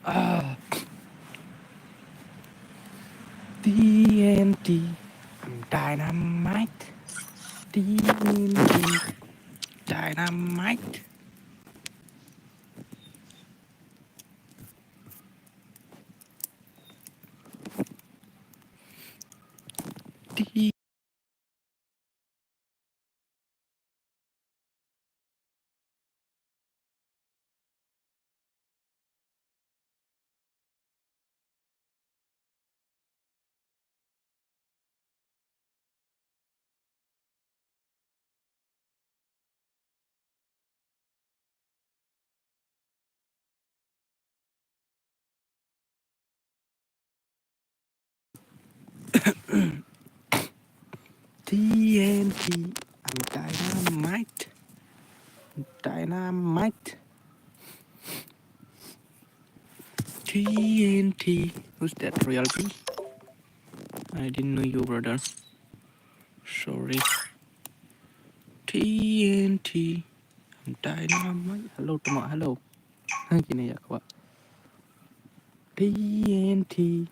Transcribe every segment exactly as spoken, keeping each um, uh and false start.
Ah. T N T, I'm dynamite. T N T, dynamite. T T N T, I'm dynamite. Dynamite. T N T. Who's that, Royalty? I didn't know you, brother. Sorry. T N T. I'm dynamite. Hello, Tama. Hello. Hai, kine ya kwa. T N T.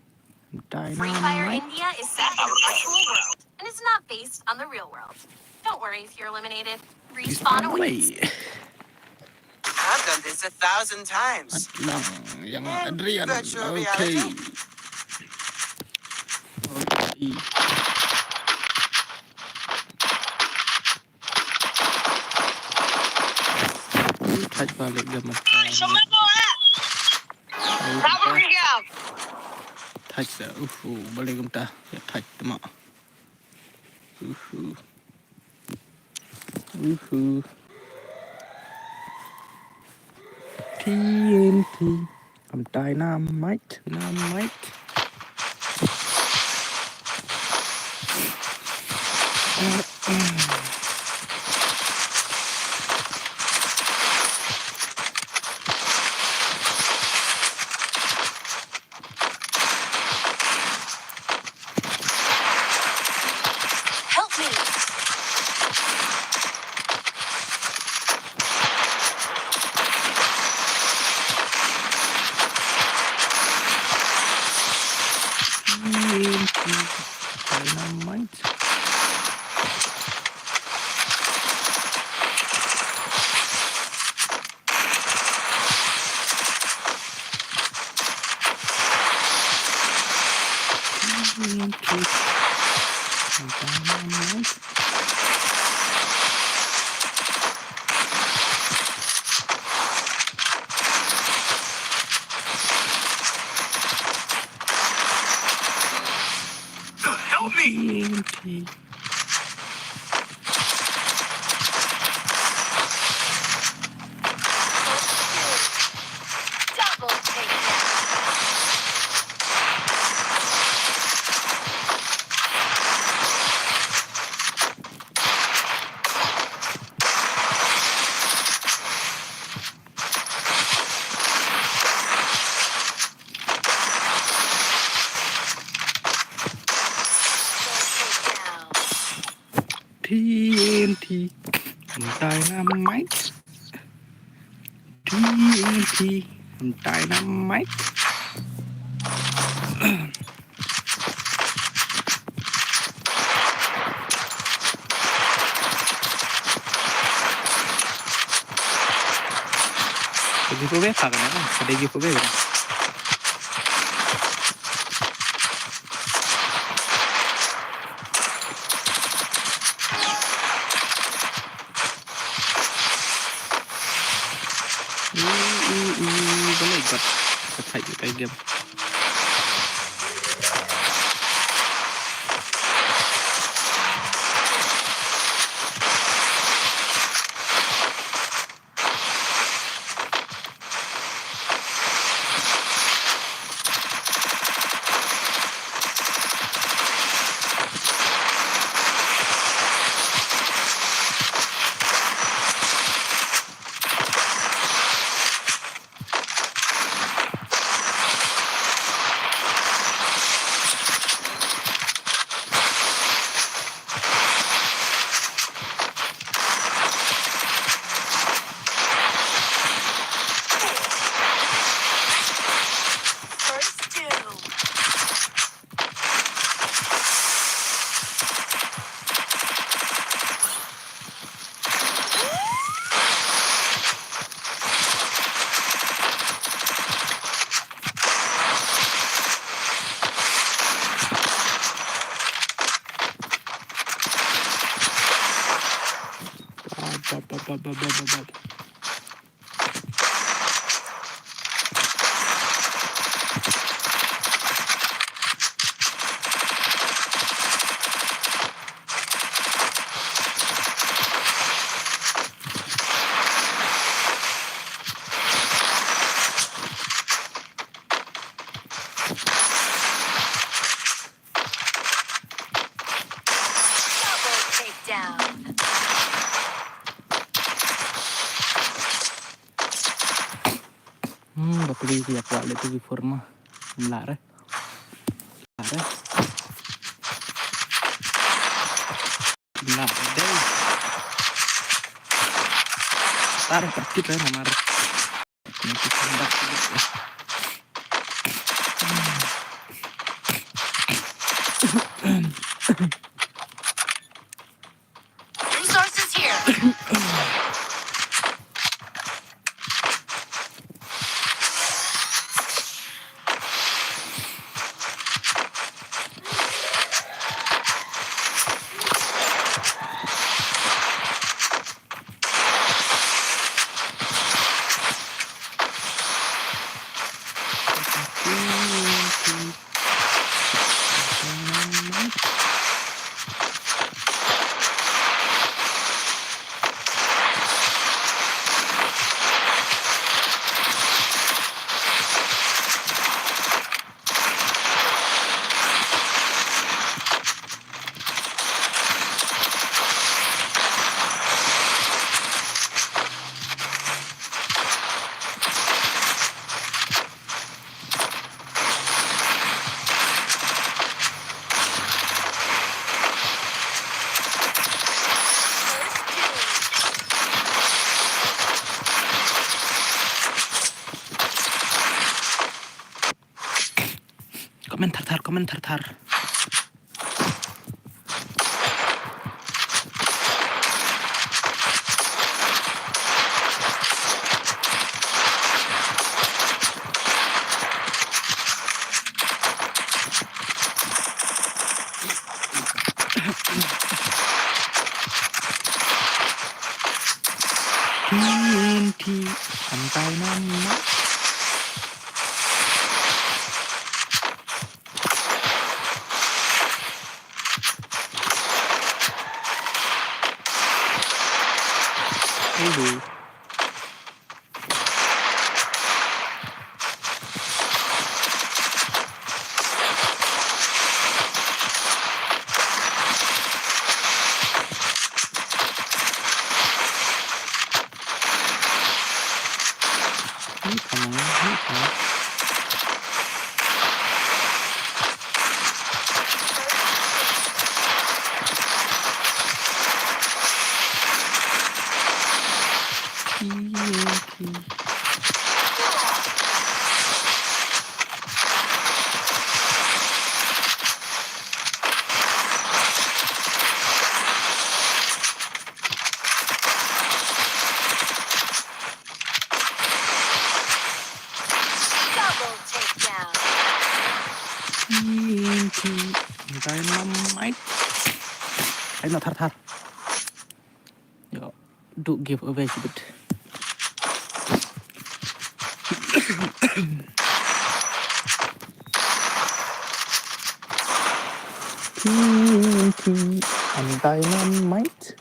I'm Free Fire dynamite. India is set for a virtual world and is not based on the real world. Don't worry if you're eliminated. Respawn awaits. I've done this a thousand times. At lang yang Adrian. Virtual reality. Okay. Okay. Thait ba leh gam. Thait sa, uhu, ba leh gam ta. Ya thait tama. Uhu. Uhu. T N T. I'm dynamite, dynamite. Help me! Dynamite. Help me! Double takedown. T N T, dynamite. T N T, dynamite. Ka giveaway ka kane, ka dei giveaway. Ui, ui, ui, balei kat ka thait ka game. Bad, bad, bad, bad. Double takedown. Hmm, ba pli ki ïa kwah leh tu ki forma. Ym lah re. Lah re. Ym lah re dei. Tar ka kit re namar. Resources here. Comment thar thar, comment thar thar. T N T and dynamite. Hello. Hey, come on, hey, come on. Double takedown. T N T, dynamite. Ai, no, thar, thar. Yo, do give away a bit. T N T and dynamite.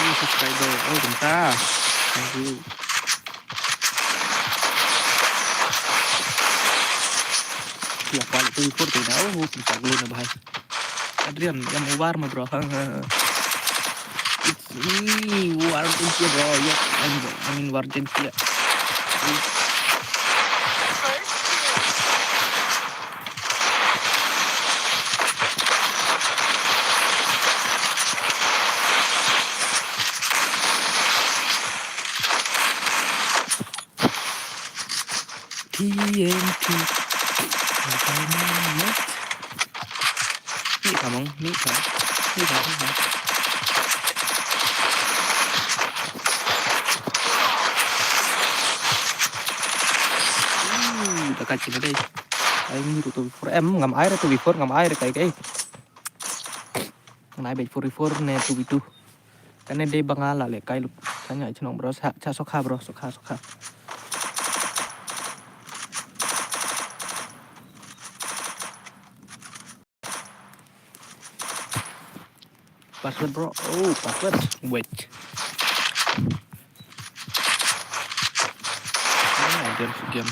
New subscriber. Oh, kumta. Thank you. Ïa, quality report tu dah. Oh, kumta gulu na, bhai. Adrian, ïa, war ma, bro. Ha, ha. It's me, War Gentia, bro. Yep, I'm, I'm in War Gentia. First kill. T N T. Dynamite. Ni ka mong, ni ka. Ni ka, ni ka. Uh, da ka chini dei. Ai, ni tu tu four em, ngam ai re tu before, ngam ai re kai kai. Nai beit forty-four ne two v two. Kane dei ba nga la leh kai lut. Tanya chnong bro, sa, sa sokha bro, sokha, sokha. Password bro, oh password, wait. Ah, game, game.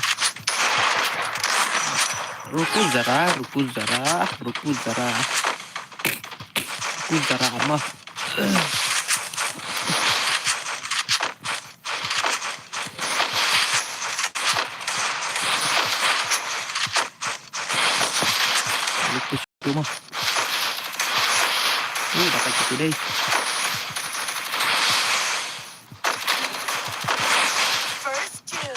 Ruku zara, ruku zara, ruku zara. Ruku zara ama. Ruku Cuma. Ni dapat gitu deh. First two.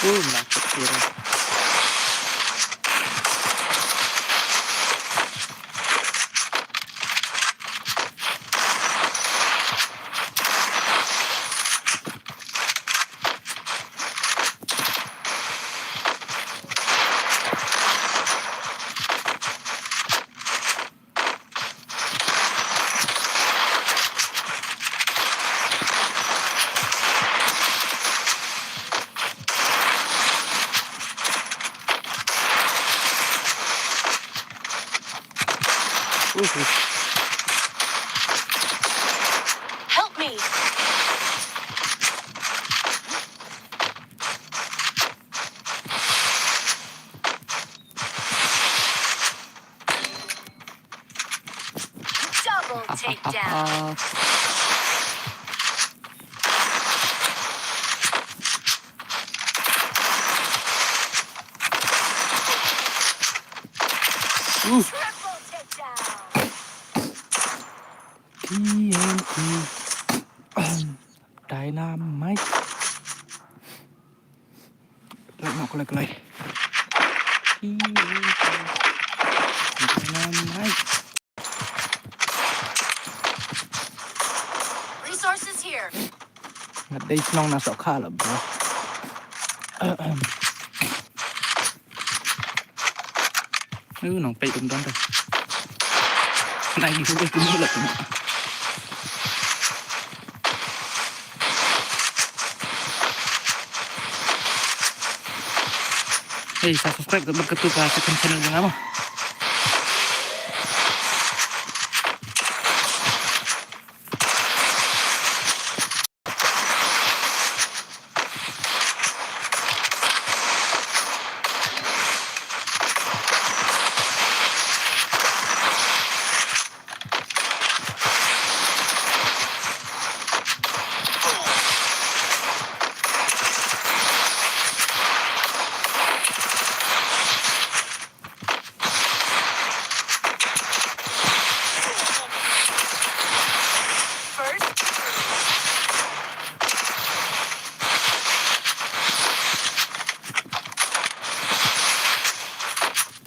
Uh, masuk kira. Help me. Double takedown. Triple takedown. T N T. Dynamite. Lai, no, kolai, kolai. Dynamite. Resources here. Nga dei shnong na sok kha la, bro. Ui, nong peit kum don te. Nai gi hu kum la kum. Hei, sa subscribe ka bad katu ka second channel jong nga mo.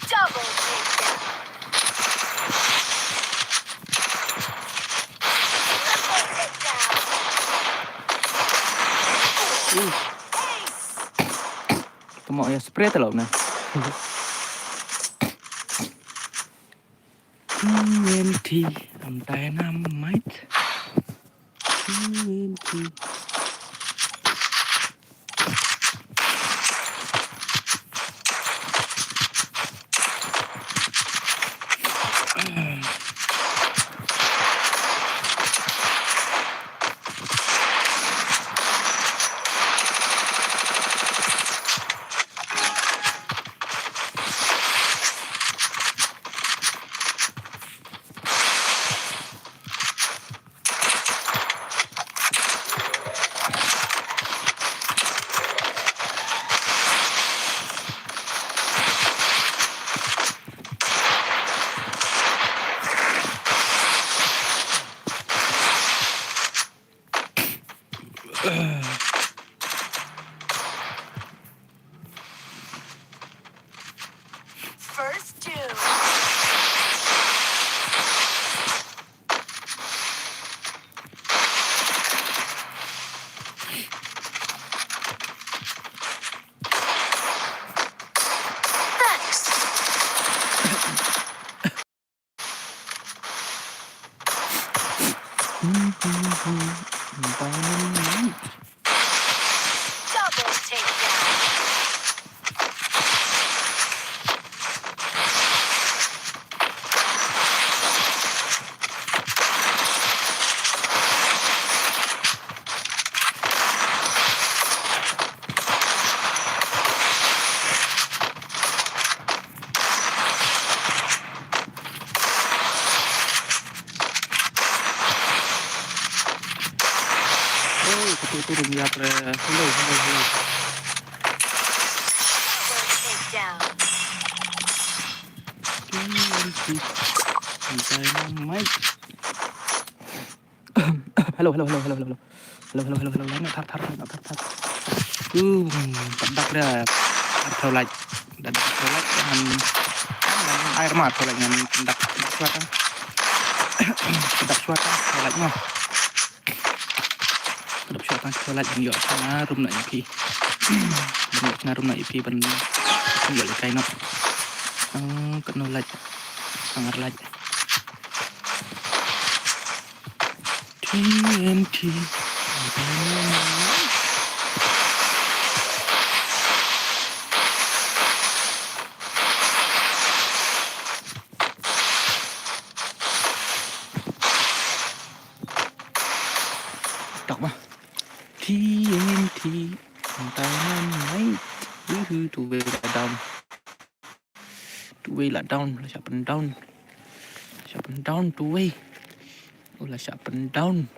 Double takedown. Triple takedown. Ace. Tamo ya spray talo na. T N T, I'm dynamite. T N T. First two. Thanks. Dynamite. Double takedown. Oh, katu tu rum ïap re. Hello, hello, hello. Double takedown. Dynamite. Hello, hello, hello, hello, hello, hello. Hello, hello, hello, hello, hello. Thar, thar, thar, thar, thar. Uh, dak dak dah. Thar thar light. Dak dak thar light. Ngan, ngan ai ma thar light ngan dak, dak suat ah. Dak suat ah, thar light ma. Dak suat ah, thar light ngan ïoh na room na ïa phi. Ngan ïoh na room na ïa phi ban ïoh lehkai noh. Ah, katno light. Sangar light. T N T. Dak ma. T N T. Dynamite. Woohoo, tu wei la down. Tu wei la down, la shah pyndown. La shah pyndown tu wei. Oh, la shah pyndown.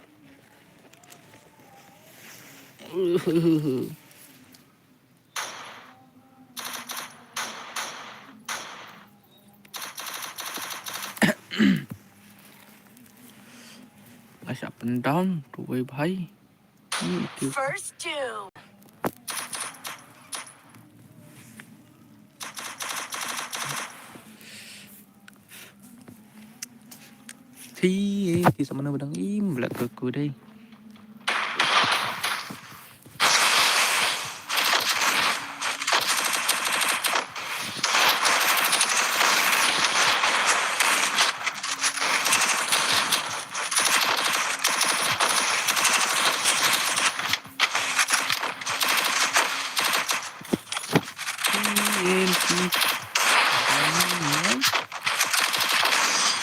La shah pyndown tu wei bhai. Hmm, tu. First two. Hi, eh, ki sa mano ba dang im bla ka ku dei. T N T.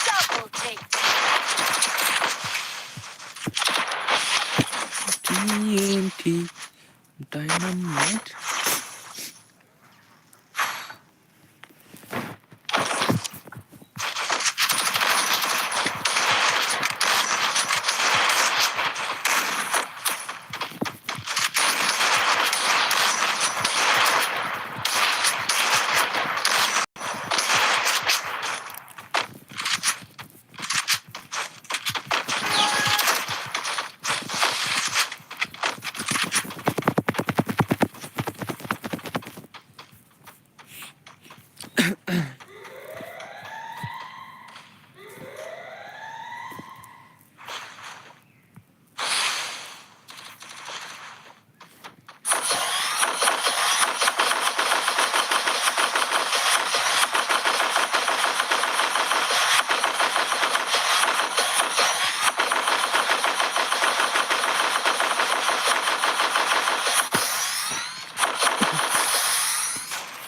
Double take. T N T. Dynamite.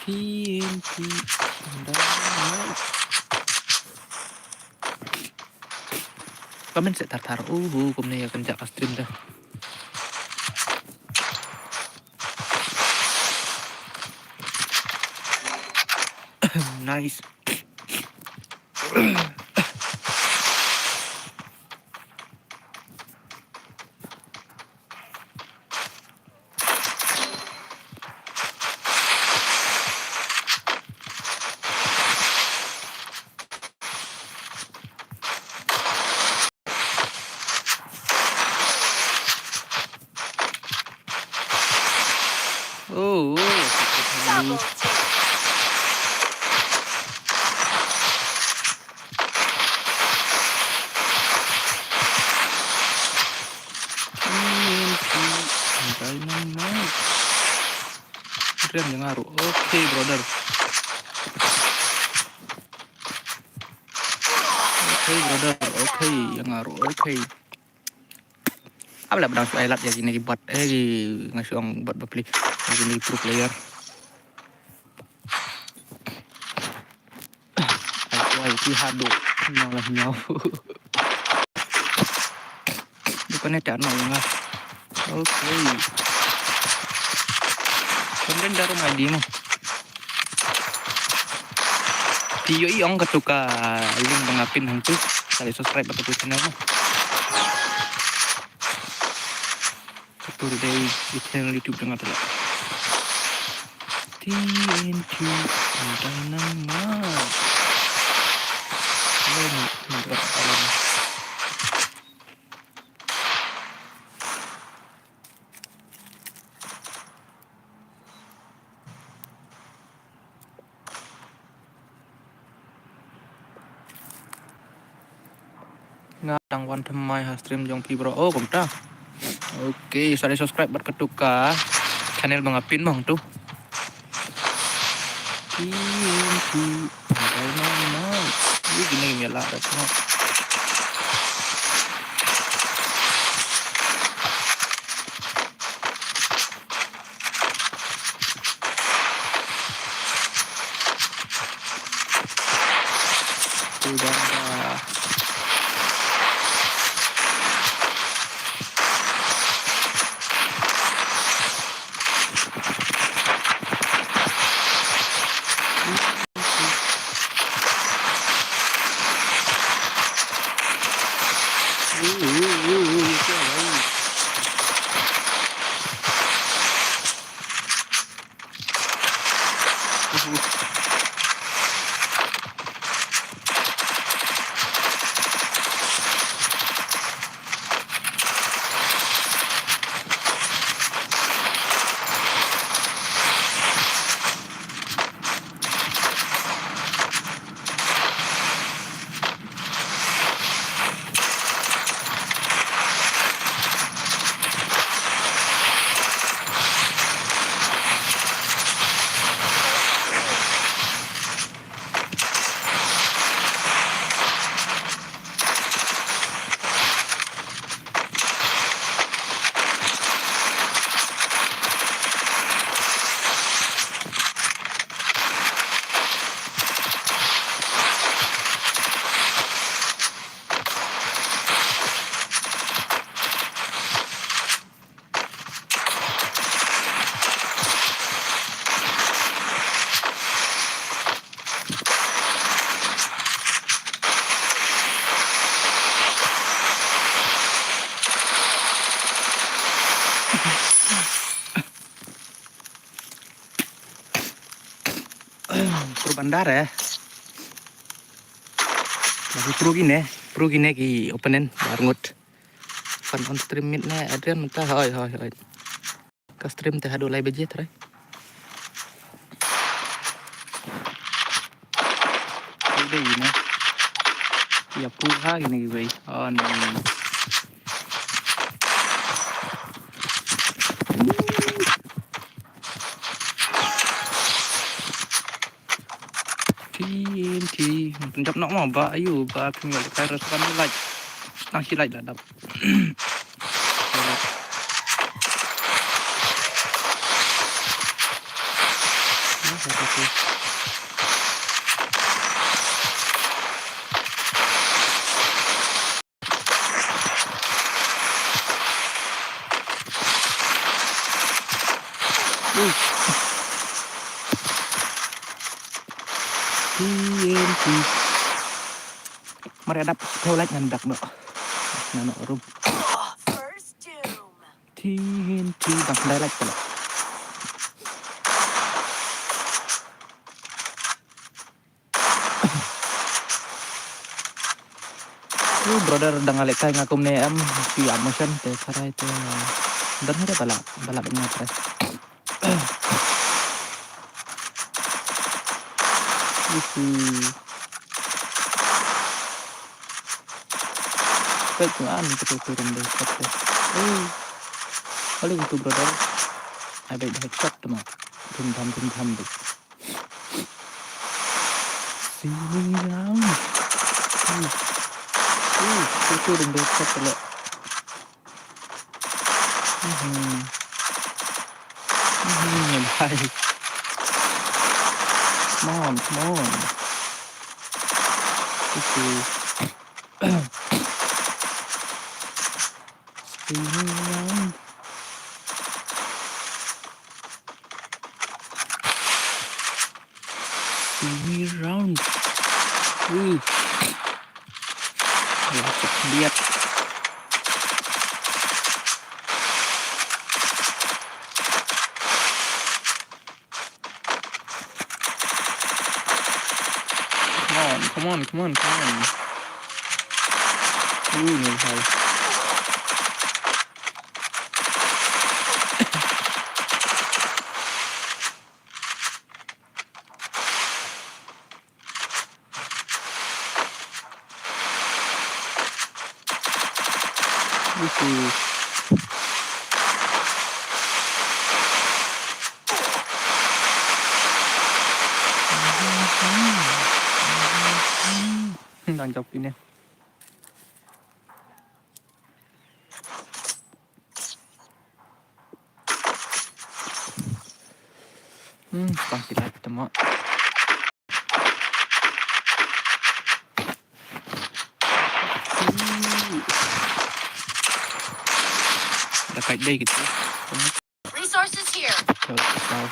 T N T. Comment seh thar thar. Uhu, kumne ïa kynjah ka stream te. Nice. Oh, oh, sakit hati. Double kill. Dynamite. Kren ïa nga ruh. Okay, brother. Okay, brother. Okay, ïa nga ruh. Okay. Ap leh ba dang shu ai lad ïa kine ki bot, eh, ki, nga shu ong bot bapli. Ïa kine ki pro player. Ai kwai ki haduh. Hynñiew la hynñiew. Bukan ïa tar noh ïa nga. Okay. Konten jarum I D mo. Te ïohi ong katu ka link ba nga pin hangtu. Sa leh subscribe bad katu channel mo. Katu dei i channel YouTube jong nga tu lah. T N T Dynamite. Hello, ni, ni, ni. Nga dang wan thymmai ha stream jong phi bro. Oh, kumta. Okay, sa leh subscribe bad katu ka channel ba nga pin mo hangtu. T N T Dynamite. Ïa kine ki ïa lah da tengok. Pro bandar eh. Lagi pro kine, pro kine ki opponent bar ngut. Fan on stream mid ne Adrian mynta hoi hoi hoi. Ka stream te haduh lai baje trai. Dei ne. Ïa pura kine ki wei. Oh no. T N T. Pynjop noh mo ba ayu ba pynjop kai ras ban like. Nang shi like la dap. T N T. Mari adap, tau like ngan dak noh. Ngan noh room. First doom. T N T bang dai like pala. Brother, dang lehkai nga kumne em, ki emotion te sarai te. Dan hare bala, bala bang nga sarai. Peit tu an, tu tu rum dei, peit tu. Eh. Balik tu, brother. Ai, baik dah headshot tu mah. Dum dam, dum dam tu. Sini lang. Hmm. Hmm, tu tu rum dei, headshot tu lah. Mhm. Mhm, bhai. Come on, come on. Itu. Spin around. Spin around. Wih. Wah, lihat. Come on, come on, come on, come on. Ui, no, bhai. Ui, ui. Đang chọc kỹ nè. Hmm, pang kilat tama. Dah kait dai gitu. Resources here. Chao, chao.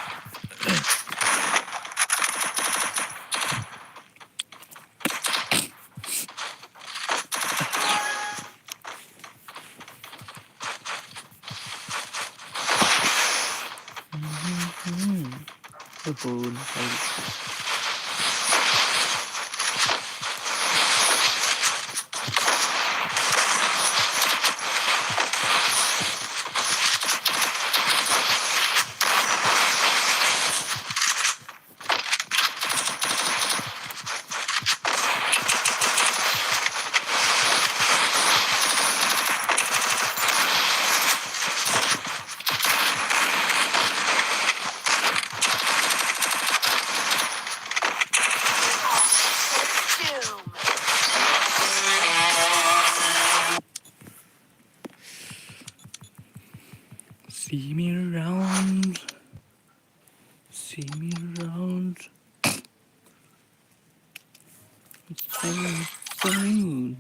See me around. See me around. Soon, soon.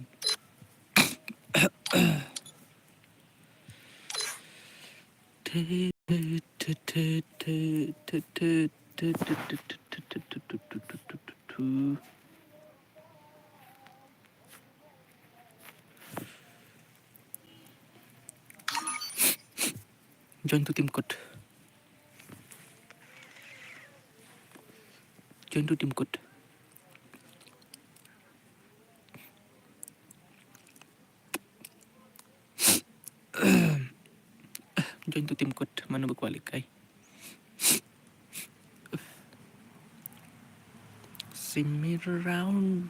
Join to team code. Join to team code. Join to team code. Mano ba kwah lehkai? See me around.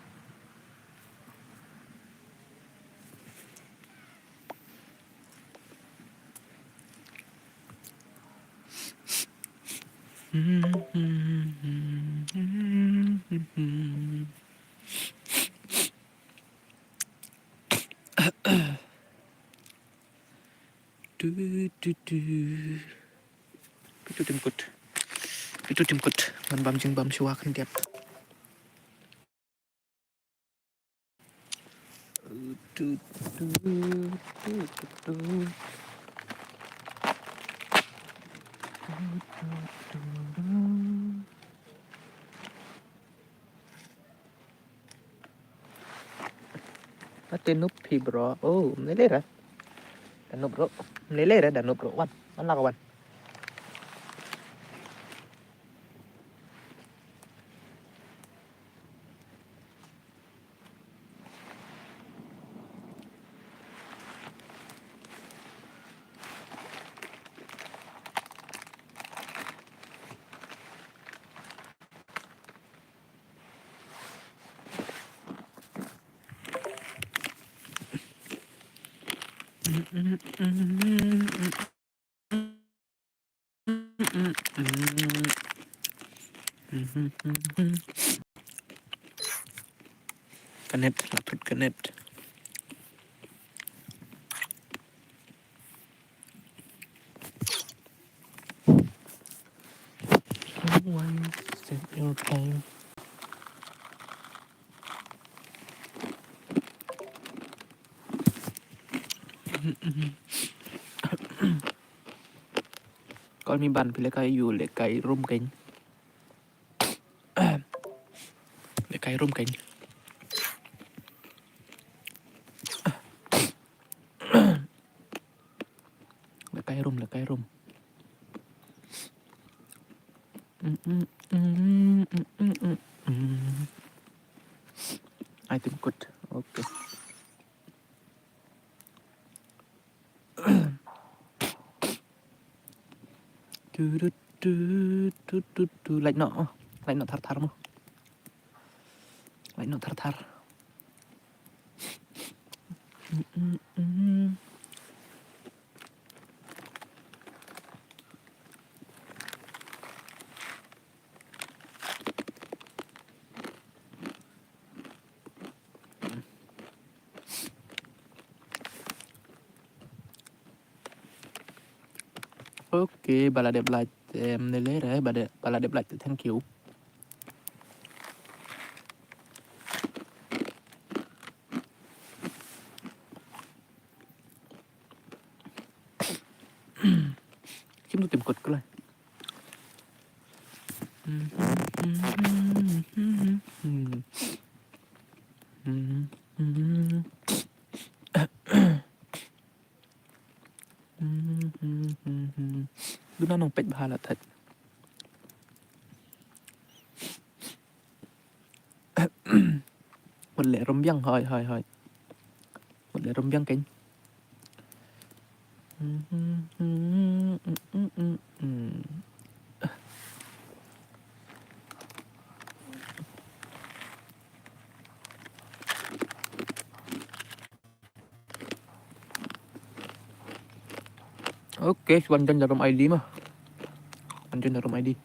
Du, du, du. Peit to team code. Peit to team code. Ngan bam jingbam shuwa khyndiat. Ate noob phi bro. Oh, mlele ra. Da noob bro. Mlele ra da noob bro. Wan. Wan la ka wan. Kanet, la thut kanet. One step your time. Call me ban phi lehkai ïa u lehkai rum kein. Lehkai rum kein. Lehkai rum, lehkai rum. Ai tim kut. Okay. Tu, tu, tu. Lait noh, oh. Lait noh thar thar mo. Lait noh thar thar. Okay, ba la dep like, em, ne le re, ba de, ba la dep like, thank you. Kim tu tim kot ko lai. Duna nang peit bha la thait. Mut leh rum biang, hoi, hoi, hoi. Mut leh rum biang kein. Okay, wan join da rum I D mo. Wan join da rum I D.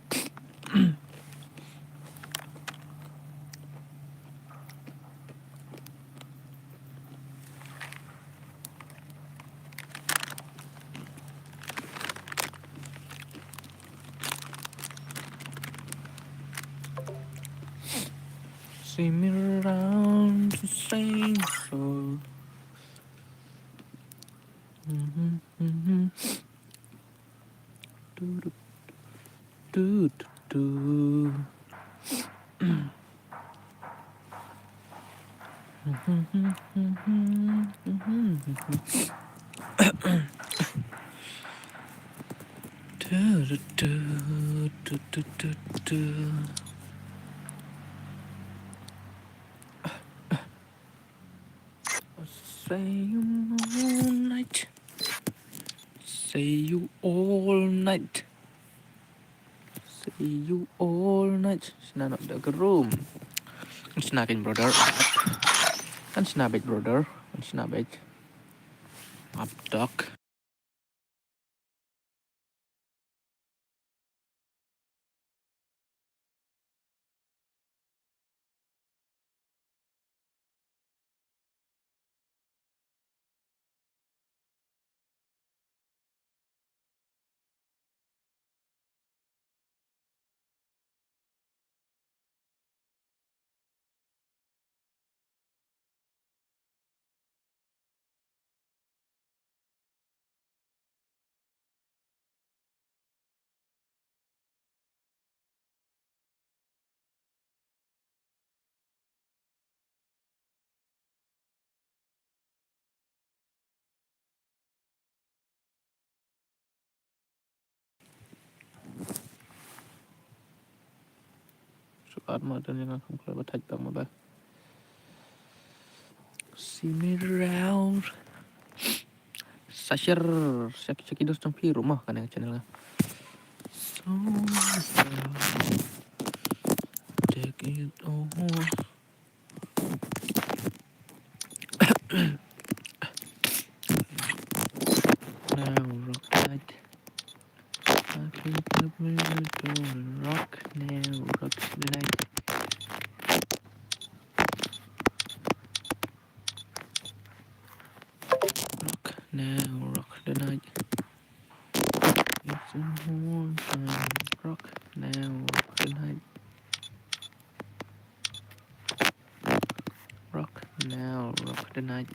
See me around the same so. Say you all night. Say you all night. See you all night. Shna noh da ka room. Shna kein brother. Kan shna beit brother. Kan shna beit. Up talk. Sukat ma dan jangan kamu kalau batai tak ma ba. See me around. Sashir, shaki shaki dos tang pi rumah kan yang channel kan. So take it all. Now rock the night. It's a warm time. Rock now, rock the night. Rock now, rock the night.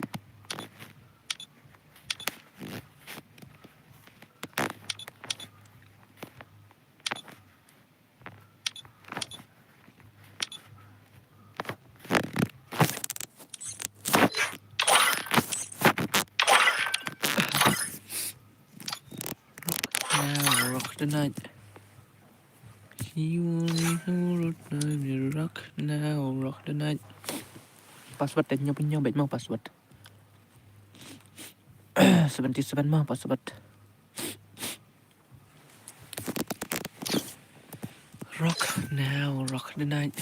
Now rock the night. She wants me to rock the night. Rock now, rock the night. Password te nyo nyo bet mo password. Seventy seven mo password. Rock now, rock the night.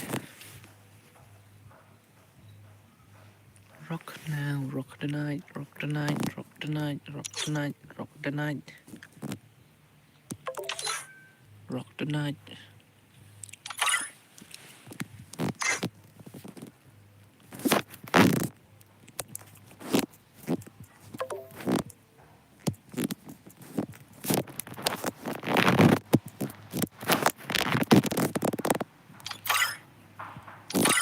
Rock now, rock the night, rock the night, rock the night, rock the night, rock the night. Rock the night.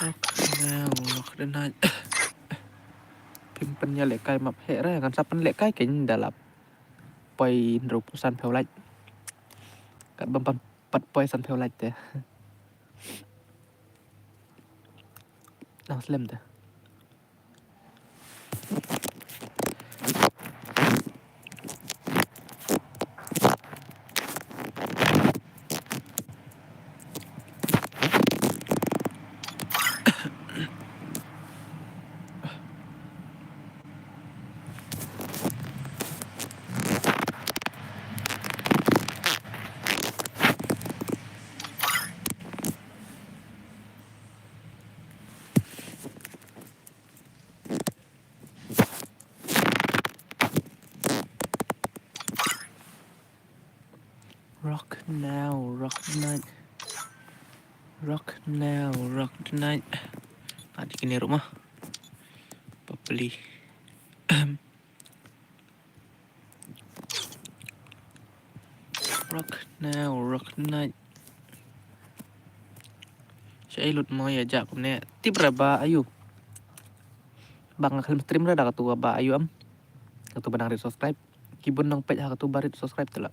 Rock now, rock the night. Phim pynïalehkai map heh re, ngan sa pynlehkai kein da la poi hynriewphew sanphew like. Kat bym pat poi sanphew like te. Nang slem te. Rock now, rock the night. Rock now, rock the night. Tadi kini rumah. Papeli. Rock now, rock the night. Shaei lut mo ïa jak kumne. Tip re ba ayu. Ba nga khlem stream re da katu ba ayu em. Katu ba nang rit subscribe. Ki bun nang peit ha katu ba rit subscribe te la.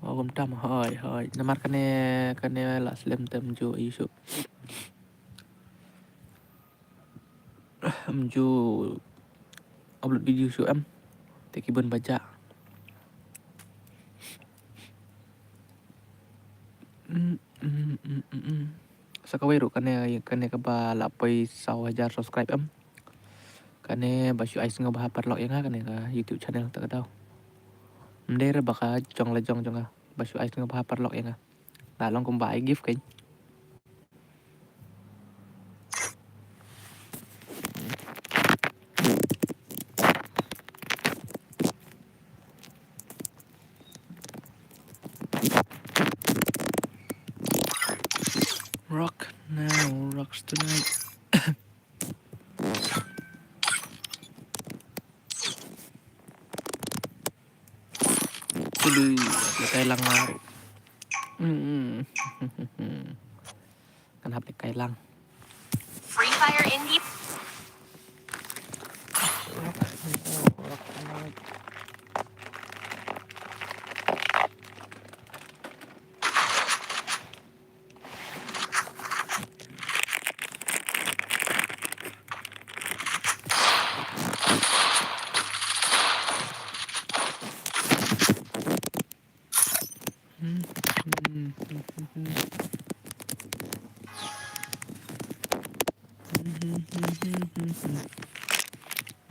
Wa gum tam hoi hoi. Namar kane, kane la slem te ym ju issue. Ym ju upload video shuh em. Te ki bun ba jah. Mm, mm, mm, mm, mm. Sa kawei ruh kane, kane kaba la poi saw hajar subscribe em. Kane ba shu ai sngewbha paralok ïa nga kane ka YouTube channel ta ka daw. Ym dei re ba ka jong la jong jong nga ba shu ai sngewbha paralok ïa nga. Nga long kumba ai gift kein. Rock now, rocks tonight. Tulu, hap lehkai lang nga ruh. Hmm. Kan hap lehkai lang. Free Fire Indie.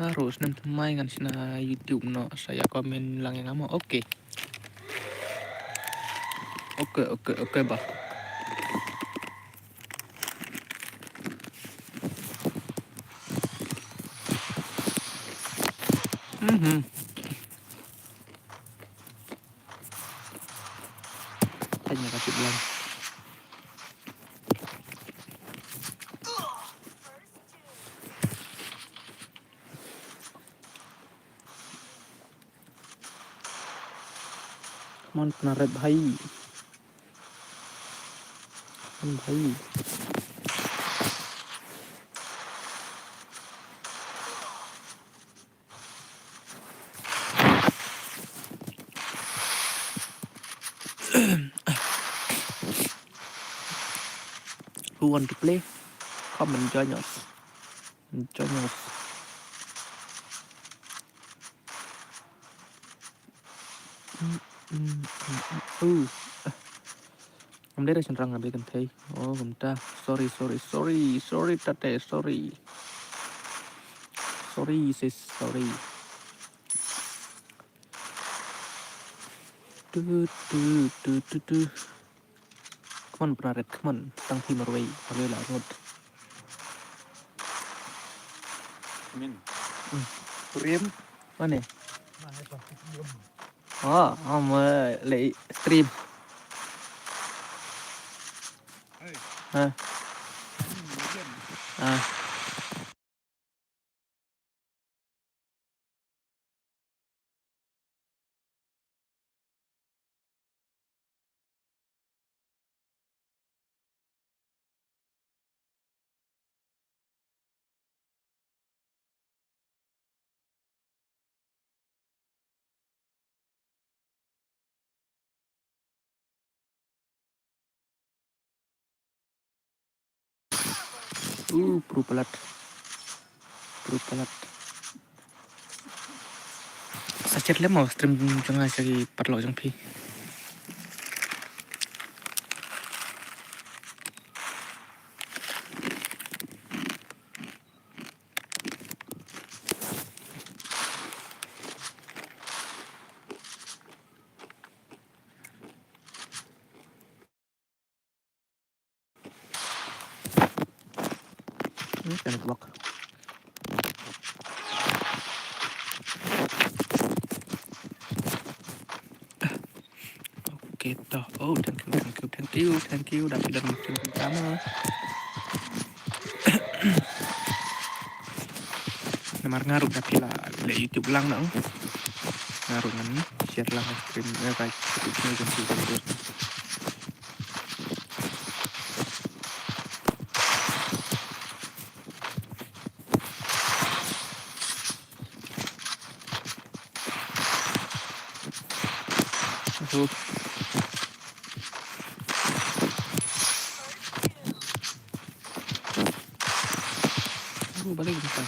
Nga ruh snem thymmai ngan shna YouTube noh, sa ïa comment lang ïa nga mo. Okay. Okay, okay, okay bah. Mhm. Tanya ka tip lang. Mon pna ret bhai. Bhai. Who want to play? Come and join us. Join us. Mm, mm, mm, mm. Ooh. Ngam dei re shynrang, ngam dei kynthei. Oh, kumta. Sorry, sorry, sorry, sorry, tate, sorry. Sorry, sis, sorry. Tu, tu, tu, tu, tu. Come on, Prarit, come on. Tang phi marwei, marwei la ngut. Min. Hmm. Kurim. Mane? Oh, am, eh, le stream. Hey. Ha. Hmm, Kurim. Ha. Uh, pro palat. Pro palat. Sa share lem mo stream jong nga sha ki paralok jong phi. Hmm, kena block. Okay, toh. Oh, thank you, thank you, thank you, thank you. Dah tidak mungkin pertama. Namar nga ruh da phi la leh YouTube lang nang. Nga ruh ngan share lang stream, eh, ka YouTube ni kan shu jadi. Aduh. Aduh, balik kita.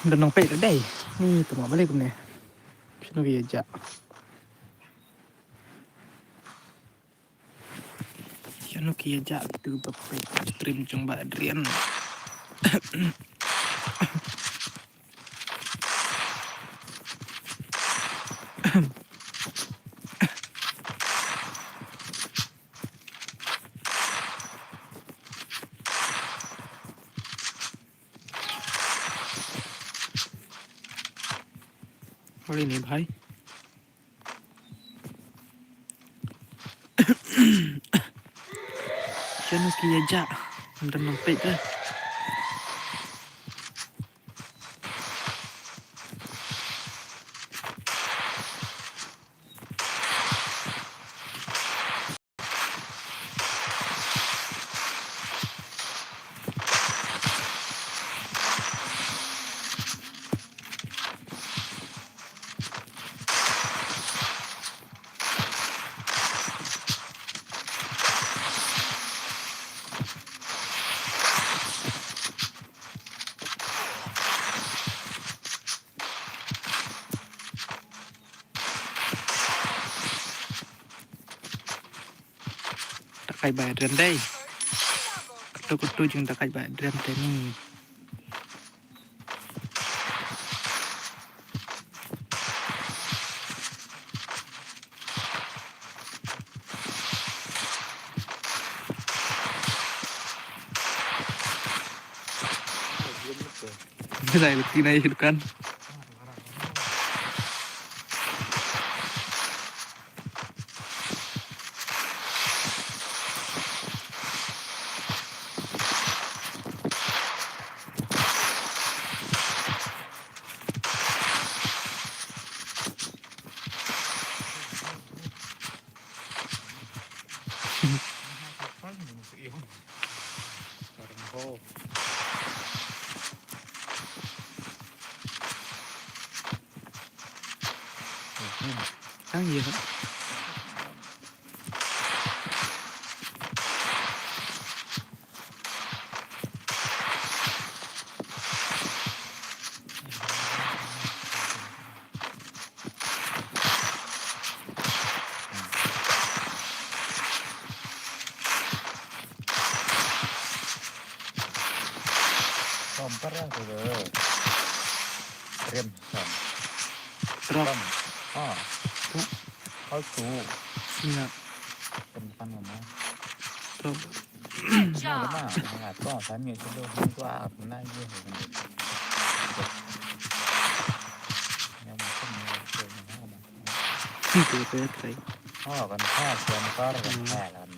Don nang peit dei. Ni tu ma balik kumne. Shano ki ïa jah? Shano ki ïa jah tu ba peit stream jong Bah Adrian? Holi ni bhai. Shano ki ïa jah? Ngam don nang peit re. Kai bai rem dei. Katu katu jing da kai bai rem te ni. Sai beti nai dukan. Tang ïa. Som para tu. Rem som. Trok. Som. Ah. Trok. Kau tu. Iya. Rem kan mama. Trok. Mama, mama, kau tanya tu tu, tu apa nak je. Yang macam ni, tu mama. Itu tu ya, try. Oh, kan pas, kan par, kan Hmm. pas, kan.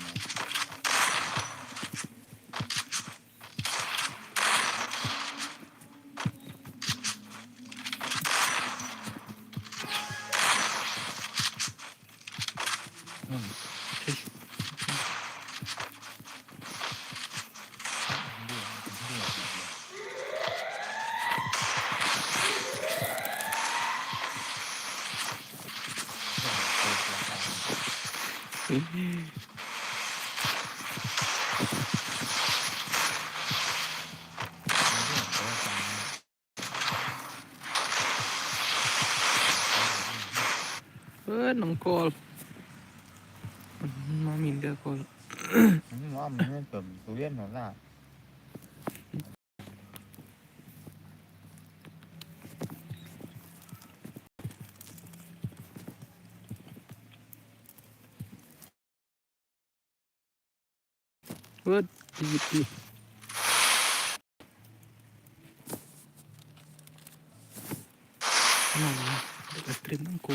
Eh, nang call. Mami dia call. Mami ni tu, tu dia nolak. What do you do? Nah, dekat stream aku.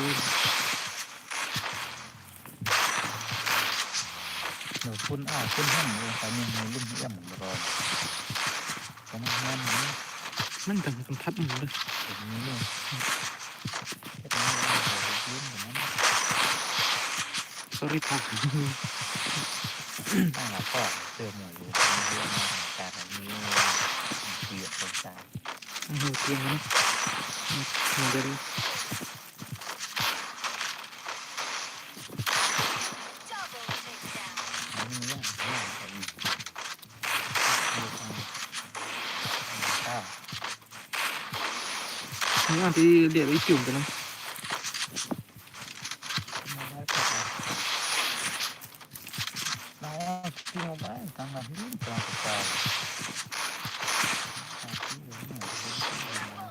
Pun ah, pun ham, kami nulung yang berapa. Kami ham ni. Mendang tempat ni. Ini. Sorry, Pak. Tang apa? Semua lu. Dia ni cara ni. Dia pun tak. Ini dia ni. Model. Ini ya, ya, ini. Ini kan. Ini kan. Nanti dia dah isi mungkin. Nah, isi mobile tangah ni tangah besar. Tapi ini ada.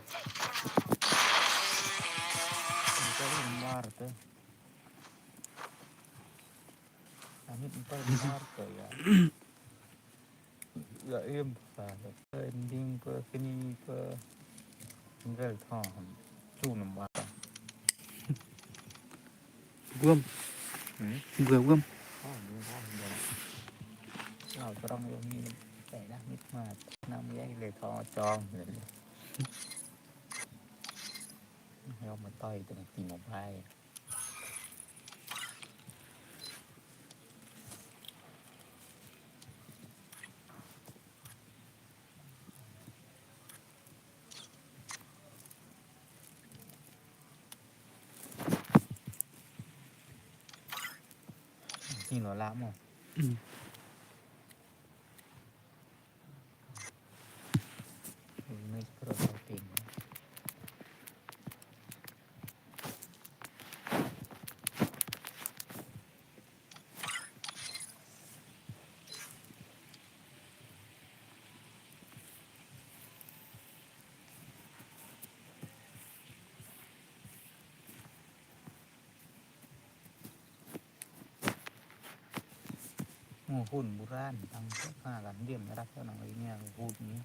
Ini kali luar tu. Amit empat luar tu ya. Ya, em, sa, ending pe, kini pe, tinggal thong, chu number. Guam. Hmm? Gua guam. Oh, gua guam. Lao terang yang ni, tak dah nikmat. Nam ya, le thong chong. Yang matai tu nanti mobile. Tin lo la mo. Hmm. Image profiling. Ngu hun buran tang ha kan dim rap nang ri nia hun ni.